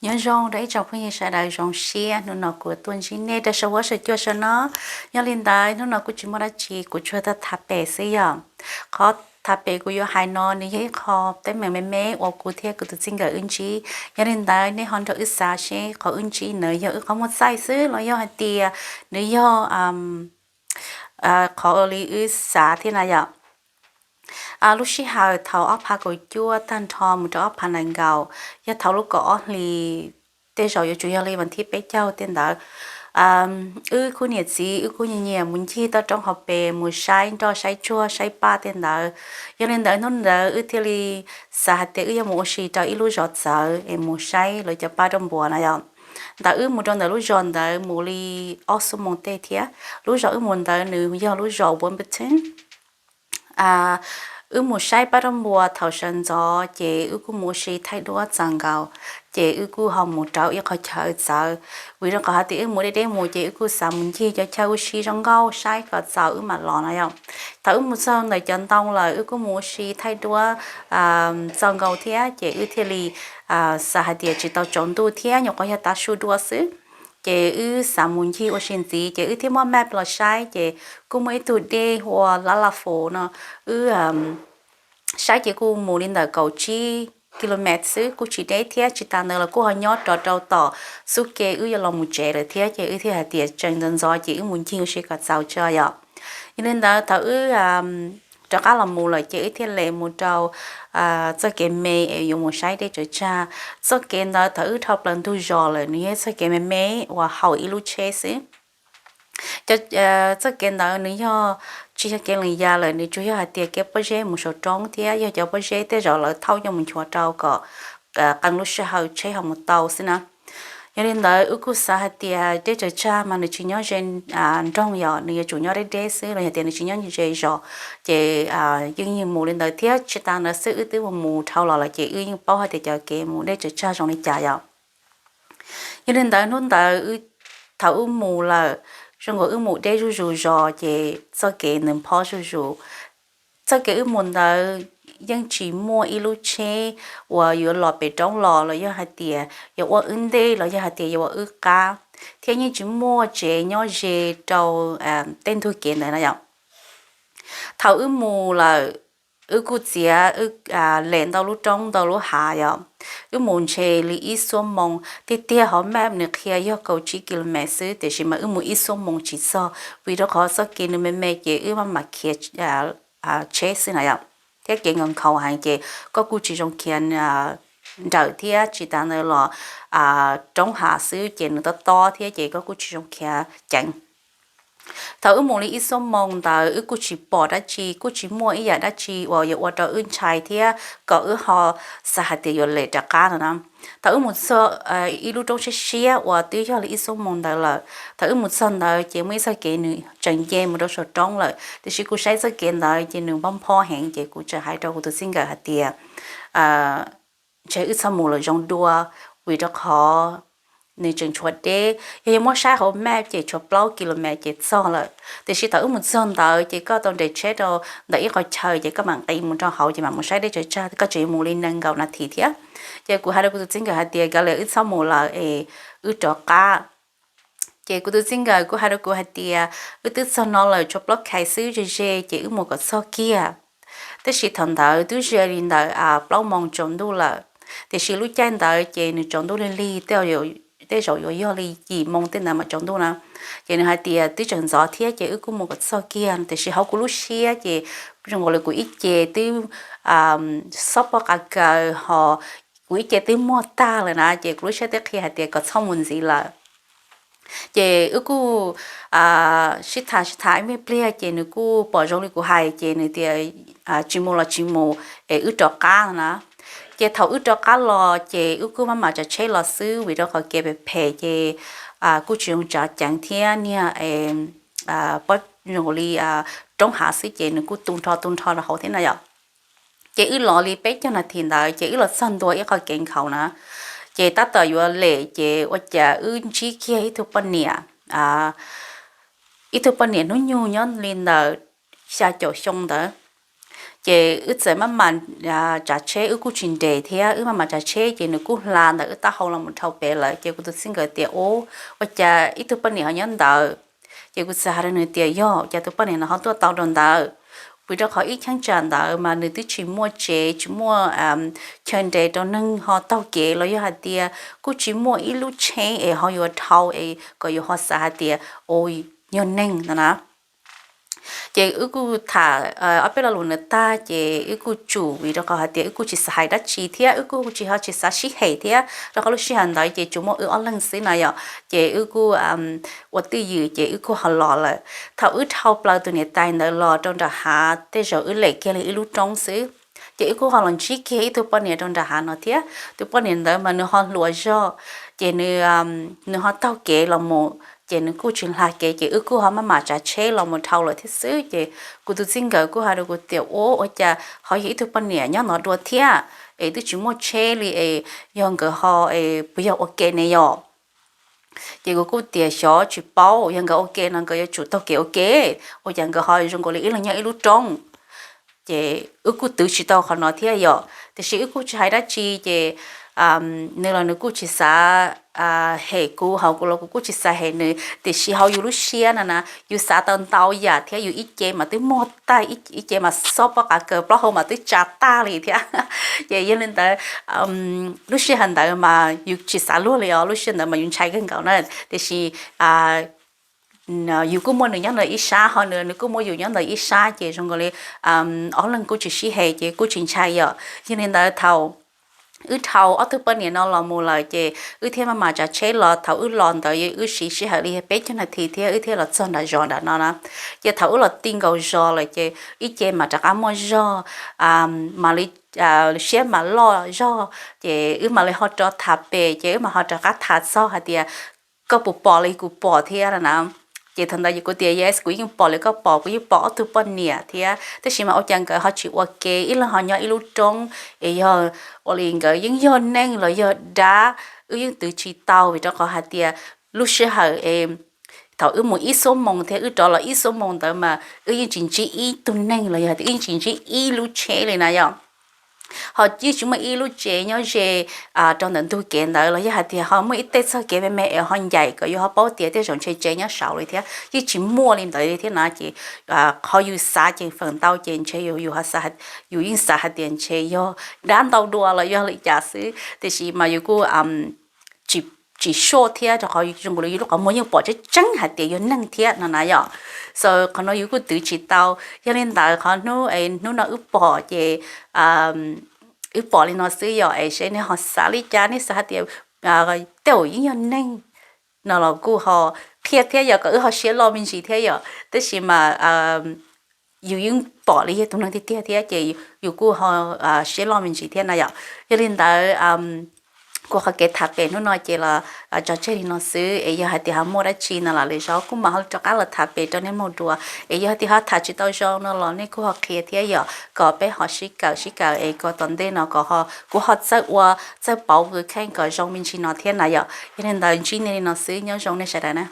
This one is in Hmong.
Nyob zoo rau ib tsoom phooj ywg sawv daws, zoo siab hnub no kuv tuaj ntsib nej rau saum huab saum cua saum no. Yog li ntawd hnub no kuj tsis muaj dab tsi, kuv tsuas tham pem xwb yom. Qhov tham pem kuv yuav hais no nws yog ib qho teeb meem me me uas kuv thiab kuv tus txij nkawm wb ntsib. Yog li ntawd nej ho nrog wb xav seb qhov wb ntsib ntawd yog wb qhov muaj txaij xwb los yog hais tias nws yog qhov li wb xav thiab na yom. Lub sij hawm thaum ob phav kaum cuaj tag nrho mus rau ob phav nees nkaum, yog thaum lub kaum ob hlis, tej zaum yuav tsum yog li vas thib peb caug tej ntawd, wb khub niam txiv wb kuj nyiam nyiam mus ncig toj roob hauv pes mus saib nroj saib tsuag saib paj tej ntawd. Yog li ntawd hnub ntawd wb thiaj li xav hais tias wb yuav mus ua si rau ib lub zos txawv es mus saib lawv cov paj roj npuas na yom. Ntawd wb mus rau ntawm lub zos ntawd mus li ob xuab moos tej thiab. Lub zos wb mus ntawd nws yog lub zos Warburton. Wb mus saib paj roj npuas thaum sawv ntxov ces wb kuj mus ua si thaij duab txaus nkaus, ces wb kuj ho mus rau ib qhov chaw txawv. Vim rau qhov hais tias wb mus deb deb mus ces wb kuj xav mus ncig cov chaw ua si zoo nkauj saib kom txaus wb mam los no yom. Thaum wb mus txog ntawm cov ntoo lawm wb kuj mus ua si thaij duab txaus nkaus thiab ces wb thiaj li xav hais tias tsis tau tsaus ntuj thiab nyuam qhuav yog tav su dua xwb, ces wb xav mus ncig ua si ntxiv ces wb thiaj muab map los saib ces kuj muaj ib tug dej hu ua Lala Falls no, wb saib ces kuj mus li ntawm kaum tsib kilomev xwb kuj tsis deb thiab. Tsis tas ntawd los kuj ho nyob rov rau tom xub ke wb yuav los mus tsev lawm thiab ces wb thiaj hais tias tseem ntxov ntxov ces wb mus ncig ua si kom txaus tso yom. Yog li ntawd thaum wb rov qab los mus lawm ces wb thiaj li mus rau txoj kev me es yuav mus saib dej tsaws tsag. Txoj kev ntawd thaum wb dhau plaws ntug zos lawm nws yog txoj kev me me uas haum ib lub tsheb xwb. Txoj kev ntawd nws yog tsis yog kev lees ya lawm, nws tsuas yog hais tias kev pob zeb mus saum roob thiab yog cov pob zeb tej zaum lawv thauj coj mus nchuav rau kom qee lub sij hawm tsheb ho mus tau xwb na. Yog li ntawd wb kuj xav hais tias dej tsaws tsag mas nws tsis nyob ze nroog yom, nws yuav tsum nyob deb deb xwb los yog tias nws tsis nyob ze zos, ces yeej mus li ntawd thiab. Tsis tas ntawd xwb wb twb mus mus dhau los lawm ces wb yeej paub hais tias cov kev mus dej tsaws tsag zoo li cas yom. Yog li ntawd hnub ntawd thaum wb mus lawm, zoo nkaus wb mus deb zuj zus zos ces txoj kev ntawd phob zuj zus. Txoj kev wb mus ntawd yeej tsis muaj ib lub tsheb uas yuav los pem roob los los yog hais tias yuav ua wb ntej los yog hais tias yuav ua wb qab, thiab yeej tsis muaj tsev nyob ze rau tej ntug kev ntawd na yom. Thaum wb mus lawm, wb kuj txiav lem ntau lub roob ntau lub hav yom. Wb mus ntshe li ib xuab moos, tiag tiag hauv map nws qhia yog kaum tsib kilomev xwb tiam sis mas wb mus ib xuab moos tsis txog vim rau qhov txoj kev nws me me ces wb maj mam khiav tsheb xwb na yom. Thiab kev nkhaus nkhaus heev ces koj kuj tsis zoo khiav nrawm thiab tsis tas ntawd los roob hav xwb ces nws tob tob thiab ces koj kuj tsis zoo khiav ceev. Thaum wb mus li ib xuab moos ntawd wb kuj tsis pom dab tsi, kuj tsis muaj ib yam dab tsi uas yuav ua rau wb ntshai thiab kom wb ho xav hais tias yuav lem rov qab no na. Thaum wb mus txog ib lub roob siab siab uas twb yog li ib xuab moos ntawd lawm, thaum wb mus txog ntawd ces muaj ib txoj kev nws tseem nce mus rau saum roob lawm, tiam sis kuv saib txoj kev ntawd ces nws nphob nphob heev ces kuv tseem hais rau kuv tus txij nkawm hais tias ntshe wb txhob mus lawm zoo dua, vim rau qhov nws tseem tshuav deb. Yog yuav muab saib hauv map ces tshuav plaub kilomev ces txog lawm, tiam sis thaum wb mus txog ntawd ces koj tau nres tsheb rau ntawm ib qhov chaw ces koj mam nqis mus rau hauv ces mam mus saib deb tsaws tsag, koj tseem yuav mus li nees nkaum nas this thiab. Ces kuv hais rau kuv tus txij nkawm hais tias kav liam wb txhob mus lawm es wb rov qab. Ces kuv tus txij nkawm kuj hais rau kuv hais tias wb twb txog no lawm, tshuav plaub khais xwb, ze ze ces wb mus kom txog kiag. Tab sis thaum ntawd twb ze li ntawm plaub moos tsaus ntuj lawm, tiam sis lub caij ntawd ces nws tsaus ntuj lig lig, tej zaum yuav yog li yim moos tej ntawd mas tsaus ntuj na. Ces nws hais tias twb tseem ntxov thiab ces wb kuj mus kom txog kiag, tiam sis hauv kuv lub siab ces zoo nkaus li kuv ib ce twb xob pob qa kaws ho kuv ib ce twb muag tag lawm na, ces kuv lub siab twb qhia hais tias kom txhob mus ntxiv lawm. Ces wb kuj sib tham sib tham ib me pliag ces nws kuj pom zoo li kuv hais ces nws tias tsis mus los tsis mus es wb rov qab no na. Ces thaum wb rov qab los ces wb kuj maj mam tsav tsheb los xwb vim rau qhov kev phem phem ces kuj tsis zoo tsav ceev thiab niag pob zoo li roob hav xwb ces nws kuj tu nrho tu nrho rau hauv thiab na yom. Ces wb los li peb caug nas this ntawd ces wb los txog ntua ib qho kev nkhaus na, ces tab tom yuav lem ces ua cas wb ntsib kiag ib tug poj niam, ib tug poj niam hnub nyoog nyob li ntawm xya caum xyoo ntawd. Ces wb txawm maj mam tsav tsheb, wb kuj tsis nres thiab, wb maj mam tsav tsheb ces nws kuj hla ntawm wb taub hau los mus dhau pem lawm. Ces kuv tus txij nkawm tias, Ub, ua cas ib tug poj niam ho nyob ntawd? Ces kuv txawm hais rau nws tias, Yog cas tus poj niam no ho tuaj tau rau ntawd? Vim rau qhov ib cheeb tsam ntawd mas nws twb tsis muaj tsev, tsis muaj chaw nres rau neeg ho taug kev los yog hais tias kuj tsis muaj ib lub tsheb es ho yuav dhau es kom yus ho xav hais tias, Ua, yog neeg no na. Ces wb kuj tham ob peb lo lus ntawd tag ces wb kuj tsum, vim rau qhov hais tias wb kuj tsis xav hais dab tsi thiab wb kuj tsis ho tsis xav sib hem thiab, rau qhov lub sij hawm ntawd ces tsuas muaj wb ob leeg xwb na yom. Ces wb kuj ua twj ywm ces wb kuj ho los lawm. Thaum wb dhau plaws tus niam tais ntawd los rau nram hav, tej zaum wb lem kiag li ib lub roob xwb, ces wb kuj ho los ntsib kiag ib tug poj niam rau nram hav no thiab. Tus poj niam ntawd mas nws ho hluas zog, ces nws ho taug kev los mus, ces nws kuj tsis hla kev, ces wb kuj ho maj mam tsav tsheb los mus dhau lawm thiab xwb. Ces kuv tus txij nkawm kuj hais rau kuv tias, Ua, ua cas ho yog ib tug poj niam nyob no dua thiab, es twb tsis muaj tsheb li es yog nkawd ho es puas yog ua ke ne yom? Ces kuv kuj tias, Xyov, tsis paub, yog nkawd ua ke no nkawd yuav tsum taug kev ua ke, ua cas nkawd ho zoo nkaus li ib leeg nyob ib lub roob? Ces wb kuj twv tsis tau qhov no thiab yom, tiam sis wb kuj tsis hais dab tsi. Ces nws los nws kuj tsis xav hem kuv, ho kuv los kuv kuj tsis xav hem nws, tiam sis hauv yus lub siab no na, yus xav tau ntau yam thiab, yus ib ce mas twb muag tag, ib ce mas xob pob qav kaws plaub hau mas twb tsa tag li thiab. Ces yog li ntawd, lub sij hawm ntawd mas yus tsis xav luag li os, lub sij hawm ntawd mas yus ntshai kawg nkaus na. Tiam sis yus kuj muaj nws nyob ntawm ib sab, ho nws kuj muaj yus nyob ntawm ib sab, ces zoo nkaus li ob leeg kuj tsis sib hem ces kuj tsis ntshai yom. Yog li ntawd thaum wb dhau ob tug poj niam no los mus lawm ces wb thiaj maj mam tsav tsheb los. Thaum wb los ntawd wb siv sij hawm li peb caug nas this thiab wb thiaj los txog nram zos nram no na. Ces thaum wb los ti nkaus zos lawm ces ib ce mas rov qab muaj zog, mam li siab mam loj zog, ces wb mam li ho rov tham pem, ces wb mam ho rov qab tham txog hais tias, Koj puas pom li kuv pom thiab no na? Ces thaum ntawd kuv tias, Yes, kuv yeej pom li koj pom, kuv yeej pom ob tug poj niam thiab, tab sis mas ua cas nkawd ho tsis ua ke, ib leeg ho nyob ib lub roob, es yog ua li nkawd yeej yog neeg los yog dab, wb yeej twv tsis tau, vim rau qhov hais tias lub sij hawm es thaum wb mus ib xuab moos thiab wb rov los ib xuab moos ntawd mas wb yeej tsis ntsib ib tug neeg los yog tias wb yeej tsis ntsib ib lub tsheb li na yom. Ho yeej tsis muaj ib lub tsev nyob ze rau ntawm ntug kev ntawd los yog hais tias ho muaj ib tej txoj kev me me es ho ncaim kom yus ho paub tias tej zaum ntshe tsev nyob saud li thiab, yeej tsis muaj li ntawd li thiab na. Ces qhov yus xav ces feem ntau ces ntshe yus, yus yeej xav hais tias ntshe yog dab ntau dua los yog li cas xwb, tiam sis mas yus kuj tsis sure thiab, rau qhov zoo li yus lub qhov muag yeej pom tseeb tseeb hais tias yog neeg thiab no na yom. So qhov no yus kuj twv tsis tau. Yog li ntawd qhov hnub, hnub no wb pom ces wb pom li no xwb yom. Es seb nej ho xav li cas, nej xav hais tias tej zaum yeej yog neeg no los kuj ho qhia thiab yom, kom wb ho siab loj me ntsis thiab yom. Tab sis mas yus yeej pom li yog tus neeg tiag tiag thiab ces yus kuj ho siab loj me ntsis thiab na yom. Yog li ntawd kuv qhov kev tham pem hnub no ces los tso tseg li no xwb, es yog hais tias ho muaj dab tsi no los lwm zaus kuj mam ho rov qab los tham pem rau nej mloog dua. Es yog tias ho tham tsis tau zoo no los nej kuj ho qhia thiab yom, kom peb ho sib kawm sib kawm es kom tom ntej no kom kuv ho txawj ua, txawj pauv kheej kom zoo me ntsis no thiab na yom. Yog li ntawd ntsib nej li no xwb, nyob zoo nej sawv daws na.